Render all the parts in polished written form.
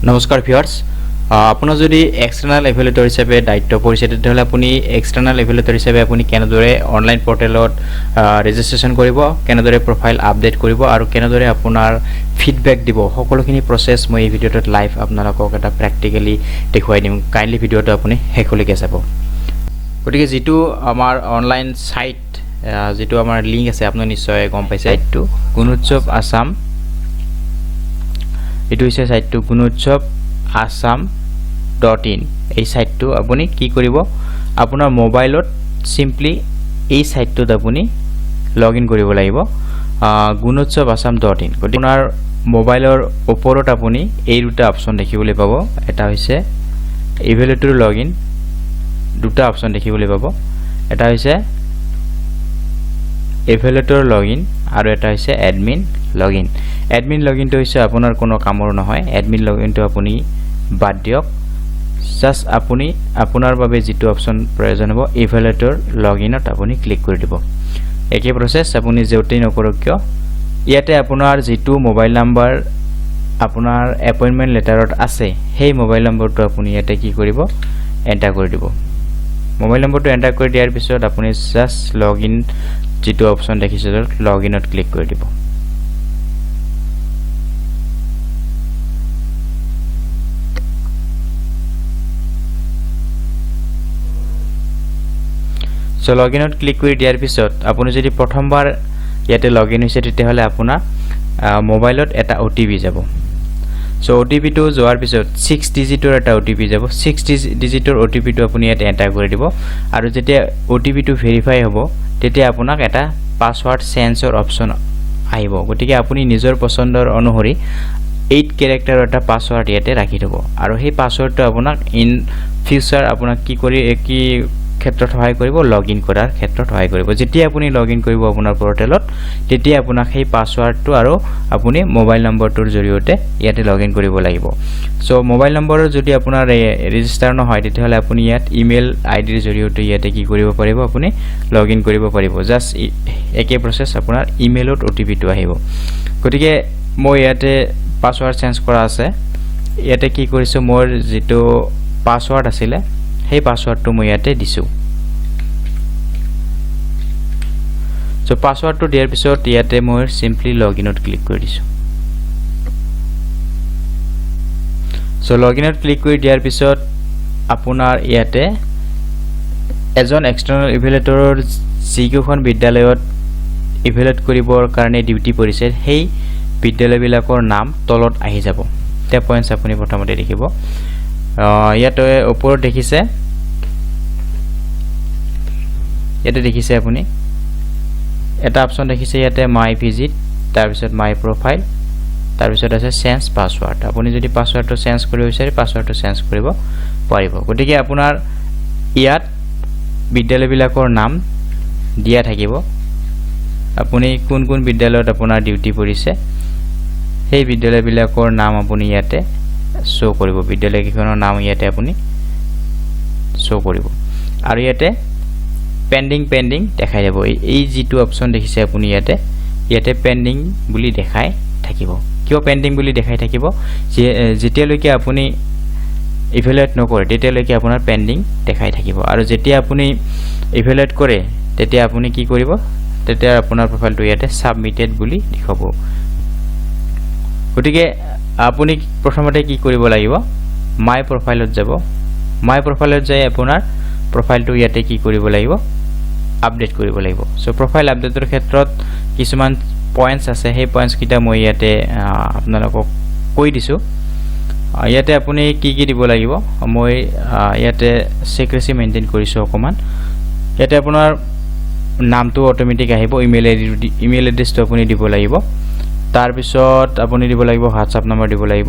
নমস্কাৰ ভিউৱাৰ্ছ, আপোনাৰ যদি এক্সটাৰ্নেল এভেলুৱেটৰ হিচাপে দায়িত্ব পৰিছে, তেতিয়াহ'লে আপুনি এক্সটাৰ্নেল এভেলুৱেটৰ হিচাপে আপুনি কেনেদৰে অনলাইন পৰ্টেলত ৰেজিষ্ট্ৰেশ্যন কৰিব, কেনেদৰে প্ৰফাইল আপডেট কৰিব আৰু কেনেদৰে আপোনাৰ ফিডবেক দিব, সকলোখিনি প্ৰচেছ মই এই ভিডিঅ'টোত লাইভ আপোনালোকক এটা প্ৰেক্টিকেলি দেখুৱাই দিম। কাইণ্ডলি ভিডিঅ'টো আপুনি শেষলৈকে চাব। গতিকে যিটো আমাৰ অনলাইন ছাইট, যিটো আমাৰ লিংক আছে, আপুনি নিশ্চয় গম পাইছে, ছাইটটো গুণোৎসৱ আছাম। এইটো হৈছে ছাইটটো gunotsav.assam.in। এই ছাইটটো আপুনি কি কৰিব, আপোনাৰ মোবাইলত চিম্পলি এই ছাইটটোত আপুনি লগ ইন কৰিব লাগিব, gunotsav.assam.in। গতিকে আপোনাৰ মোবাইলৰ ওপৰত আপুনি এই দুটা অপশ্যন দেখিবলৈ পাব। এটা হৈছে ইভেলুৱেটৰ লগ ইন, দুটা অপশ্যন দেখিবলৈ পাব। এটা হৈছে ইভেলুৱেটৰ লগ ইন আৰু এটা হৈছে admin log in. Admin log ইনটো হৈছে আপোনাৰ কোনো কামৰ নহয়। এডমিন লগ ইনটো আপুনি বাদ দিয়ক। জাষ্ট আপুনি আপোনাৰ বাবে যিটো অপশ্যন প্ৰয়োজন হ'ব, ইভেলুৱেটৰ লগ ইনত আপুনি ক্লিক কৰি দিব। একে প্ৰচেছ, আপুনি য'তেই নকৰক কিয়, ইয়াতে আপোনাৰ যিটো মোবাইল নাম্বাৰ আপোনাৰ এপইণ্টমেণ্ট লেটাৰত আছে, সেই মোবাইল নম্বৰটো আপুনি ইয়াতে কি কৰিব, এণ্টাৰ কৰি দিব। মোবাইল নম্বৰটো এণ্টাৰ কৰি দিয়াৰ পিছত আপুনি জাষ্ট লগ ইন যিটো অপশ্যন দেখিছে, লগ ইনত ক্লিক কৰি দিব। চ' লগ ইনত ক্লিক কৰি দিয়াৰ পিছত আপুনি যদি প্ৰথমবাৰ ইয়াতে লগ ইন হৈছে, তেতিয়াহ'লে আপোনাৰ মোবাইলত এটা অ' টি পি যাব। চ' অ' টি পিটো যোৱাৰ পিছত 6 ডিজিটৰ এটা অ' টি পি যাব। 6 ডিজিটৰ অ' টি পিটো আপুনি ইয়াত এণ্টাৰ কৰি দিব আৰু যেতিয়া অ' টি পিটো ভেৰিফাই হ'ব, তেতিয়া আপোনাক এটা পাছৱাৰ্ড চেঞ্জৰ অপশ্যন আহিব। গতিকে আপুনি নিজৰ পচন্দৰ অনুসৰি 8 কেৰেক্টাৰৰ এটা পাছৱাৰ্ড ইয়াতে ৰাখি থ'ব আৰু সেই পাছৱাৰ্ডটো আপোনাক ইন ফিউচাৰ আপোনাক কি কৰি কি ক্ষেত্ৰত সহায় কৰিব? লগ ইন কৰাৰ ক্ষেত্ৰত সহায় কৰিব। যেতিয়া আপুনি লগ ইন কৰিব আপোনাৰ পৰ্টেলত, তেতিয়া আপোনাক সেই পাছৱাৰ্ডটো আৰু আপুনি মোবাইল নম্বৰটোৰ জৰিয়তে ইয়াতে লগ ইন কৰিব লাগিব। চ' মোবাইল নম্বৰৰ যদি আপোনাৰ ৰেজিষ্টাৰ নহয়, তেতিয়াহ'লে আপুনি ইয়াত ইমেইল আই ডিৰ জৰিয়তে ইয়াতে কি কৰিব পাৰিব? আপুনি লগ ইন কৰিব পাৰিব। জাষ্ট একে প্ৰচেছ, আপোনাৰ ইমেইলত অ' টি পিটো আহিব। গতিকে মই ইয়াতে পাছৱাৰ্ড চেঞ্জ কৰা আছে। ইয়াতে কি কৰিছোঁ, মোৰ যিটো পাছৱাৰ্ড আছিলে, সেই পাছৱাৰ্ডটো মই ইয়াতে দিছোঁ। চ' পাছৱাৰ্ডটো দিয়াৰ পিছত ইয়াতে মই চিম্পলি লগ ইনত ক্লিক কৰি দিছোঁ। চ' লগ ইনত ক্লিক কৰি দিয়াৰ পিছত আপোনাৰ ইয়াতে এজন এক্সটাৰ্নেল ইভেলুৱেটৰৰ যিকেইখন বিদ্যালয়ত ইভেলুৱেট কৰিবৰ কাৰণে ডিউটি পৰিছে, সেই বিদ্যালয়বিলাকৰ নাম তলত আহি যাব। এতিয়া পইণ্টছ আপুনি প্ৰথমতে দেখিব, ইয়াতে ওপৰত দেখিছে, ইয়াতে দেখিছে আপুনি এটা অপশ্যন দেখিছে ইয়াতে মাই ভিজিট, তাৰপিছত মাই প্ৰফাইল, তাৰপিছত আছে চেঞ্জ পাছৱাৰ্ড। আপুনি যদি পাছৱাৰ্ডটো চেঞ্জ কৰিব বিচাৰে, পাছৱাৰ্ডটো চেঞ্জ কৰিব পাৰিব। গতিকে আপোনাৰ ইয়াত বিদ্যালয়বিলাকৰ নাম দিয়া থাকিব। আপুনি কোন কোন বিদ্যালয়ত আপোনাৰ ডিউটি পৰিছে, সেই বিদ্যালয়বিলাকৰ নাম আপুনি ইয়াতে শ্ব' কৰিব। বিদ্যালয়কেইখনৰ নাম ইয়াতে আপুনি শ্ব' কৰিব আৰু ইয়াতে পেণ্ডিং পেণ্ডিং দেখাই যাব। এই যিটো অপশ্যন দেখিছে আপুনি ইয়াতে, ইয়াতে পেণ্ডিং বুলি দেখাই থাকিব। কিয় পেণ্ডিং বুলি দেখাই থাকিব? যেতিয়ালৈকে আপুনি ইভেলুৱেট নকৰে, তেতিয়ালৈকে আপোনাৰ পেণ্ডিং দেখাই থাকিব আৰু যেতিয়া আপুনি ইভেলুৱেট কৰে, তেতিয়া আপুনি কি কৰিব? তেতিয়া আপোনাৰ প্ৰফাইলটো ইয়াতে ছাবমিটেড বুলি দেখুৱাব। গতিকে আপুনি প্ৰথমতে কি কৰিব লাগিব? মাই প্ৰফাইলত যাব। মাই প্ৰফাইলত যাই আপোনাৰ প্ৰফাইলটো ইয়াতে কি কৰিব লাগিব? আপডেট কৰিব লাগিব। চ' প্ৰফাইল আপডেটৰ ক্ষেত্ৰত কিছুমান পইণ্টছ আছে, সেই পইণ্টছকেইটা মই ইয়াতে আপোনালোকক কৈ দিছোঁ। ইয়াতে আপুনি কি কি দিব লাগিব, মই ইয়াতে ছিক্ৰেচি মেইনটেইন কৰিছোঁ অকণমান। ইয়াতে আপোনাৰ নামটো অট'মেটিক আহিব, ইমেইল আই ডি, ইমেইল এড্ৰেছটো আপুনি দিব লাগিব। তাৰপিছত আপুনি দিব লাগিব হোৱাটছআপ নম্বৰ দিব লাগিব,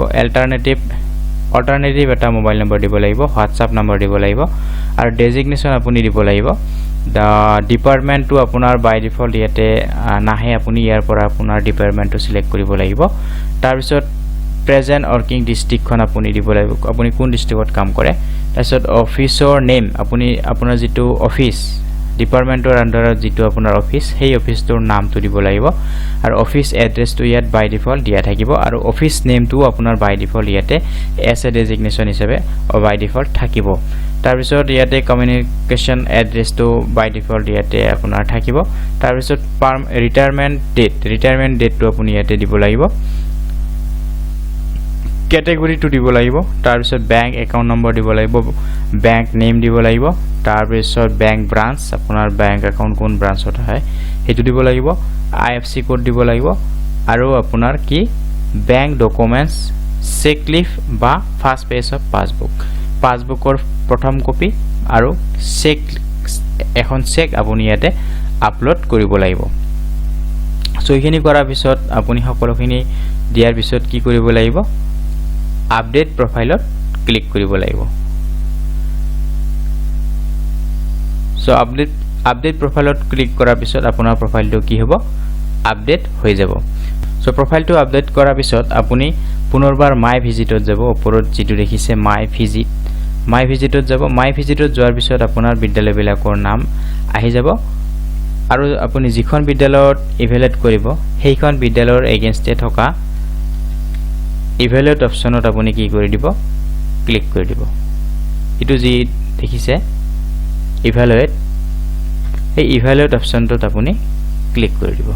অল্টাৰনেটিভ এটা মোবাইল নম্বৰ দিব লাগিব, হোৱাটছআপ নম্বৰ দিব লাগিব আৰু ডেজিগনেশ্যন আপুনি দিব লাগিব। ডিপাৰ্টমেণ্টটো আপোনাৰ বাই ডিফল্ট ইয়াতে নাহে, আপুনি ইয়াৰ পৰা আপোনাৰ ডিপাৰ্টমেণ্টটো চিলেক্ট কৰিব লাগিব। তাৰপিছত প্ৰেজেণ্ট ৱৰ্কিং ডিষ্ট্ৰিক্টখন আপুনি দিব লাগিব, আপুনি কোন ডিষ্ট্ৰিক্টত কাম কৰে। তাৰপিছত অফিচৰ নেম, আপুনি আপোনাৰ যিটো অফিচ ডিপাৰ্টমেণ্টৰ আণ্ডাৰত যিটো আপোনাৰ অফিচ, সেই অফিচটোৰ নামটো দিব লাগিব আৰু অফিচ এড্ৰেছটো ইয়াত বাই ডিফল্ট দিয়া থাকিব আৰু অফিচ নেমটোও আপোনাৰ বাই ডিফল্ট ইয়াতে এছ এ ডেজিগনেশ্যন হিচাপে বাই ডিফল্ট থাকিব। তাৰপিছত ইয়াতে কমিউনিকেশ্যন এড্ৰেছটো বাই ডিফল্ট ইয়াতে আপোনাৰ থাকিব। তাৰপিছত ৰিটায়াৰমেণ্ট ডেট, ৰিটায়াৰমেণ্ট ডেটটো আপুনি ইয়াতে দিব লাগিব, কেটেগৰীটো দিব লাগিব। তাৰপিছত বেংক একাউণ্ট নম্বৰ দিব লাগিব, বেংক নেম দিব লাগিব। তাৰপিছত বেংক ব্ৰাঞ্চ, আপোনাৰ বেংক একাউণ্ট কোন ব্ৰাঞ্চত হয় সেইটো দিব লাগিব, আইএফচি কোড দিব লাগিব আৰু আপোনাৰ কি বেংক ডকুমেণ্টছ, চেক লিফ বা ফাৰ্ষ্ট পেজ অফ পাছবুক, পাছবুকৰ প্ৰথম কপি আৰু চেক, এখন চেক আপুনি ইয়াতে আপলোড কৰিব লাগিব। চ' এইখিনি কৰাৰ পিছত, আপুনি সকলোখিনি দিয়াৰ পিছত কি কৰিব লাগিব? আপডেট প্ৰফাইলত ক্লিক কৰিব লাগিব। চ' আপডেট প্ৰফাইলত ক্লিক কৰাৰ পিছত আপোনাৰ প্ৰফাইলটো কি হ'ব? আপডেট হৈ যাব। চ' প্ৰফাইলটো আপডেট কৰাৰ পিছত আপুনি পুনৰবাৰ মাই ভিজিটত যাব। ওপৰত যিটো দেখিছে মাই ভিজিট, মাই ভিজিটত যাব। মাই ভিজিটত যোৱাৰ পিছত আপোনাৰ বিদ্যালয়বিলাকৰ নাম আহি যাব আৰু আপুনি যিখন বিদ্যালয়ত ইভেলুৱেট কৰিব, সেইখন বিদ্যালয়ৰ এগেইনষ্টে থকা ইভেলুৱেট অপশ্যনত আপুনি কি কৰি দিব? ক্লিক কৰি দিব। এইটো যি দেখিছে ইভেলুৱেট, সেই ইভেলুৱেট অপশ্যনটোত আপুনি ক্লিক কৰি দিব।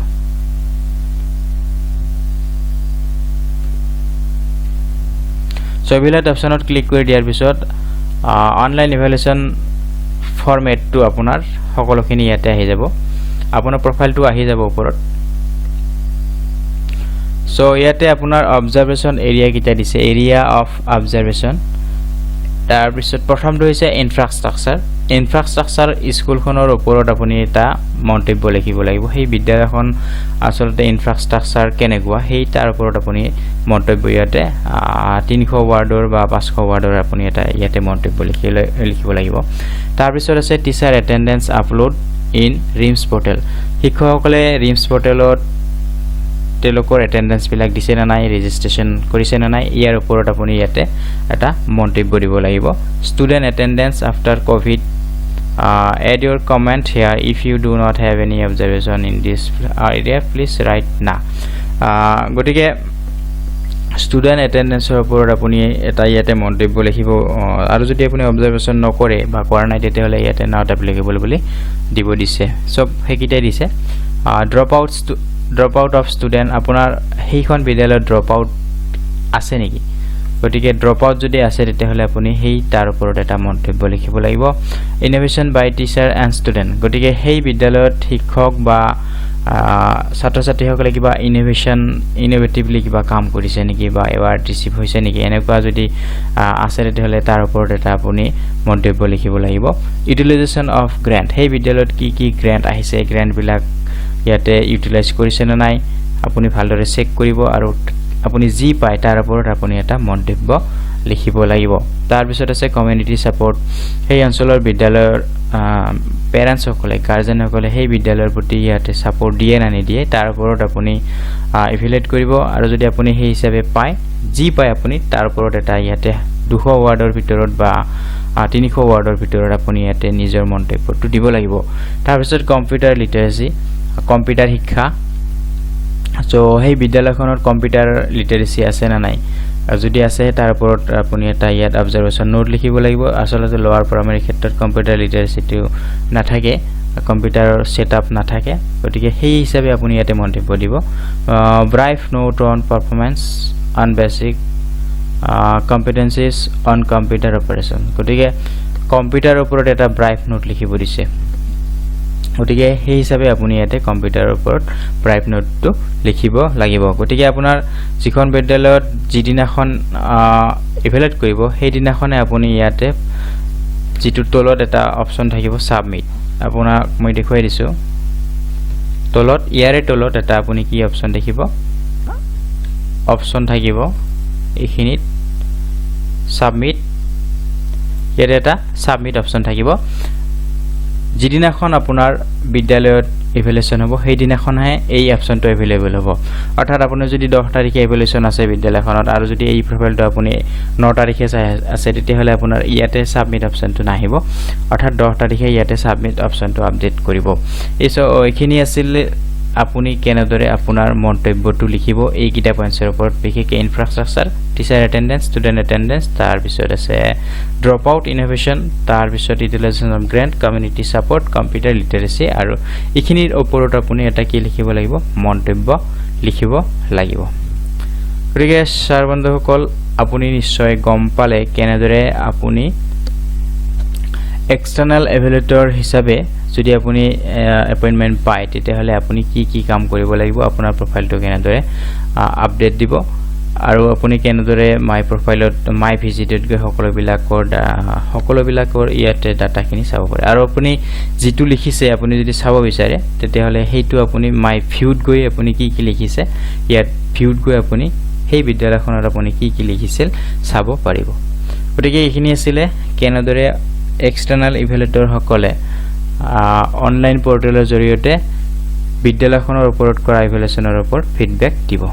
চ' ইভেলুৱেট অপশ্যনত ক্লিক কৰি দিয়াৰ পিছত অনলাইন ইভেলুৱেশ্যন ফৰ্মেটটো আপোনাৰ সকলোখিনি ইয়াতে আহি যাব, আপোনাৰ প্ৰফাইলটো আহি যাব ওপৰত। চ' ইয়াতে আপোনাৰ অবজাৰভেশ্যন এৰিয়াকেইটা দিছে, এৰিয়া অফ অবজাৰভেশ্যন। তাৰপিছত প্ৰথমটো হৈছে ইনফ্ৰাষ্ট্ৰাকচাৰ। ইনফ্ৰাষ্ট্ৰাকচাৰ স্কুলখনৰ ওপৰত আপুনি এটা মন্তব্য লিখিব লাগিব। সেই বিদ্যালয়খন আচলতে ইনফ্ৰাষ্ট্ৰাকচাৰ কেনেকুৱা, সেই তাৰ ওপৰত আপুনি মন্তব্য ইয়াতে 300 ৱাৰ্ডৰ বা 500 ৱাৰ্ডৰ আপুনি এটা ইয়াতে মন্তব্য লিখিব লাগিব। তাৰপিছত আছে teacher attendance upload in RIMS portal. শিক্ষকসকলে ৰিমছ পৰ্টেলত তেওঁলোকৰ এটেণ্ডেঞ্চবিলাক দিছে নে নাই, ৰেজিষ্ট্ৰেশ্যন কৰিছে নে নাই, ইয়াৰ ওপৰত আপুনি ইয়াতে এটা মন্তব্য দিব লাগিব। Student attendance after Covid, add your comment here. If you do not have any observation in this area, please write না। গতিকে ষ্টুডেণ্ট এটেণ্ডেঞ্চৰ ওপৰত আপুনি এটা ইয়াতে মন্তব্য লিখিব আৰু যদি আপুনি অবজাৰভেশ্যন নকৰে বা কৰা নাই, তেতিয়াহ'লে ইয়াতে not applicable বুলি দিব দিছে। চব সেইকেইটাই দিছে। ড্ৰপ আউট অফ ষ্টুডেণ্ট, আপোনাৰ সেইখন বিদ্যালয়ত ড্ৰপ আউট আছে নেকি? গতিকে ড্ৰপ আউট যদি আছে, তেতিয়াহ'লে আপুনি সেই তাৰ ওপৰত এটা মন্তব্য লিখিব লাগিব। Innovation by teacher and student, গতিকে সেই বিদ্যালয়ত শিক্ষক বা ছাত্ৰ ছাত্ৰীসকলে কিবা ইন'ভেটিভলি কিবা কাম কৰিছে নেকি বা এৱাৰ্ড ৰিচিভ হৈছে নেকি, এনেকুৱা যদি আছে, তেতিয়াহ'লে তাৰ ওপৰত এটা আপুনি মন্তব্য লিখিব লাগিব। ইউটিলাইজেশ্যন অফ গ্ৰেণ্ট, সেই বিদ্যালয়ত কি কি গ্ৰেণ্ট আহিছে, গ্ৰেণ্টবিলাক ইয়াতে ইউটিলাইজ কৰিছে নে নাই আপুনি ভালদৰে চেক কৰিব আৰু আপুনি যি পায় তাৰ ওপৰত আপুনি এটা মন্তব্য লিখিব লাগিব। তাৰপিছত আছে কমিউনিটি ছাপৰ্ট। সেই অঞ্চলৰ বিদ্যালয়ৰ পেৰেণ্টছসকলে, গাৰ্জেনসকলে সেই বিদ্যালয়ৰ প্ৰতি ইয়াতে ছাপৰ্ট দিয়ে নে নিদিয়ে, তাৰ ওপৰত আপুনি ইভেলুৱেট কৰিব আৰু যদি আপুনি সেই হিচাপে পায়, যি পায় আপুনি তাৰ ওপৰত এটা ইয়াতে 200 ৱাৰ্ডৰ ভিতৰত বা 300 ৱাৰ্ডৰ ভিতৰত আপুনি ইয়াতে নিজৰ মন্তব্যটো দিব লাগিব। তাৰপিছত কম্পিউটাৰ লিটাৰেচি, কম্পিউটাৰ শিক্ষা। চ' সেই বিদ্যালয়খনত কম্পিউটাৰ লিটাৰেচি আছে নে নাই, আৰু যদি আছে তাৰ ওপৰত আপুনি এটা ইয়াত অবজাৰভেশ্যন নোট লিখিব লাগিব। আচলতে লৱাৰ প্ৰাইমাৰী ক্ষেত্ৰত কম্পিউটাৰ লিটাৰেচিটো নাথাকে, কম্পিউটাৰৰ ছেট আপ নাথাকে, গতিকে সেই হিচাপে আপুনি ইয়াতে মন্তব্য দিব। Brief note on performance on basic competencies on computer operation, গতিকে কম্পিউটাৰৰ ওপৰত এটা ব্ৰাইফ নোট লিখিব দিছে। গতিকে সেই হিচাপে আপুনি ইয়াতে কম্পিউটাৰৰ ওপৰত ব্ৰাইফ নোটটো লিখিব লাগিব। গতিকে আপোনাৰ যিখন বিদ্যালয়ত যিদিনাখন ইভেলুৱেট কৰিব, সেইদিনাখনে আপুনি ইয়াতে যিটো তলত এটা অপশ্যন থাকিব ছাবমিট, আপোনাক মই দেখুৱাই দিছোঁ। তলত, ইয়াৰে তলত এটা আপুনি কি অপশ্যন দেখিব? অপশ্যন থাকিব এইখিনিত ছাবমিট। ইয়াতে এটা ছাবমিট অপশ্যন থাকিব। যিদিনাখন আপোনাৰ বিদ্যালয়ত ইভেলুৱেশ্যন হ'ব, সেইদিনাখনহে এই অপশ্যনটো এভেইলেবল হ'ব। অৰ্থাৎ আপুনি যদি 10 তাৰিখে ইভেলুৱেশ্যন আছে বিদ্যালয়খনত আৰু যদি এই প্ৰফাইলটো আপুনি 9 তাৰিখে চাই আছে, তেতিয়াহ'লে আপোনাৰ ইয়াতে ছাবমিট অপশ্যনটো নাহিব। অৰ্থাৎ 10 তাৰিখে ইয়াতে ছাবমিট অপশ্যনটো আপডেট কৰিব। এই চ' এইখিনি আছিল আপুনি কেনেদৰে আপোনাৰ মন্তব্যটো লিখিব এইকেইটা পইণ্টছৰ ওপৰত, বিশেষকৈ infrastructure, teacher attendance, student attendance, তাৰপিছত আছে ড্ৰপ আউট, ইন'ভেশ্যন, তাৰপিছত utilization of grant, community support, computer literacy আৰু এইখিনিৰ ওপৰত আপুনি এটা কি লিখিব লাগিব? মন্তব্য লিখিব লাগিব। গতিকে ছাৰ বন্ধুসকল, আপুনি নিশ্চয় গম পালে কেনেদৰে আপুনি এক্সটাৰ্নেল এভেলুৱেটৰ হিচাপে যদি আপুনি এপইণ্টমেণ্ট পায়, তেতিয়াহ'লে আপুনি কি কি কাম কৰিব লাগিব, আপোনাৰ প্ৰফাইলটো কেনেদৰে আপডেট দিব আৰু আপুনি কেনেদৰে মাই প্ৰফাইলত, মাই ভিজিটত গৈ সকলোবিলাকৰ ইয়াতে ডাটাখিনি চাব পাৰে আৰু আপুনি যিটো লিখিছে, আপুনি যদি চাব বিচাৰে, তেতিয়াহ'লে সেইটো আপুনি মাই ভিউত গৈ আপুনি কি কি লিখিছে, ইয়াত ভিউত গৈ আপুনি সেই বিদ্যালয়খনত আপুনি কি কি লিখিছিল চাব পাৰিব। গতিকে এইখিনি আছিলে কেনেদৰে এক্সটাৰ্নেল ইভেলুৱেটৰসকলে অনলাইন পৰ্টেলৰ জৰিয়তে বিদ্যালয়খনৰ ওপৰত কৰা ইভেলুৱেশ্যনৰ ওপৰত ফিডবেক দিব।